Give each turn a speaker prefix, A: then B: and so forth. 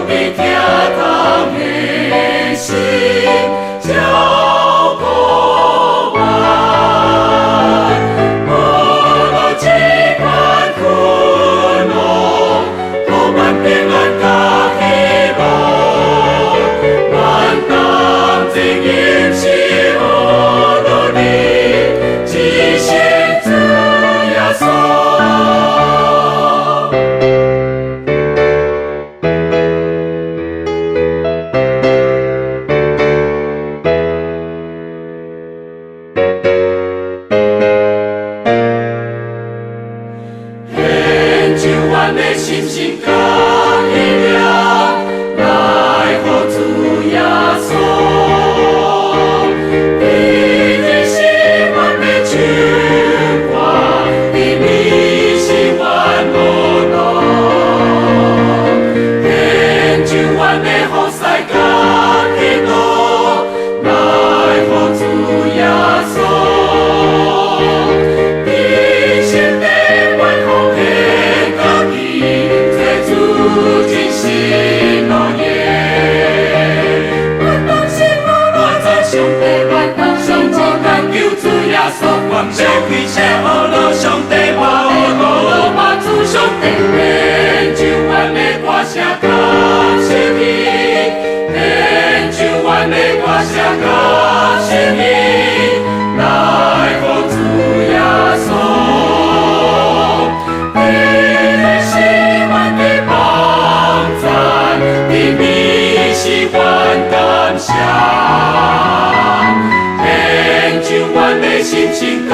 A: 帝疼痛的心照顧阮，無論這款苦惱，予阮平安佮喜樂，阮同齊認識呵咾你，至聖主耶穌。獻上阮的心神佮意念，來予主耶穌。彼是阮的手牽，彼是阮無路。獻上阮的服侍佮祈禱，來予主耶穌。彼心地阮奉獻家己，做主真實樂園。阮同心來讚上帝，阮同心來求主耶穌，阮小氣小樂上帝，無羅馬主上帝，獻上阮的歌聲感謝你，獻上阮的歌聲感謝你，來予主耶穌。彼是阮的幫贊，彼是阮感謝。獻上阮的心神佮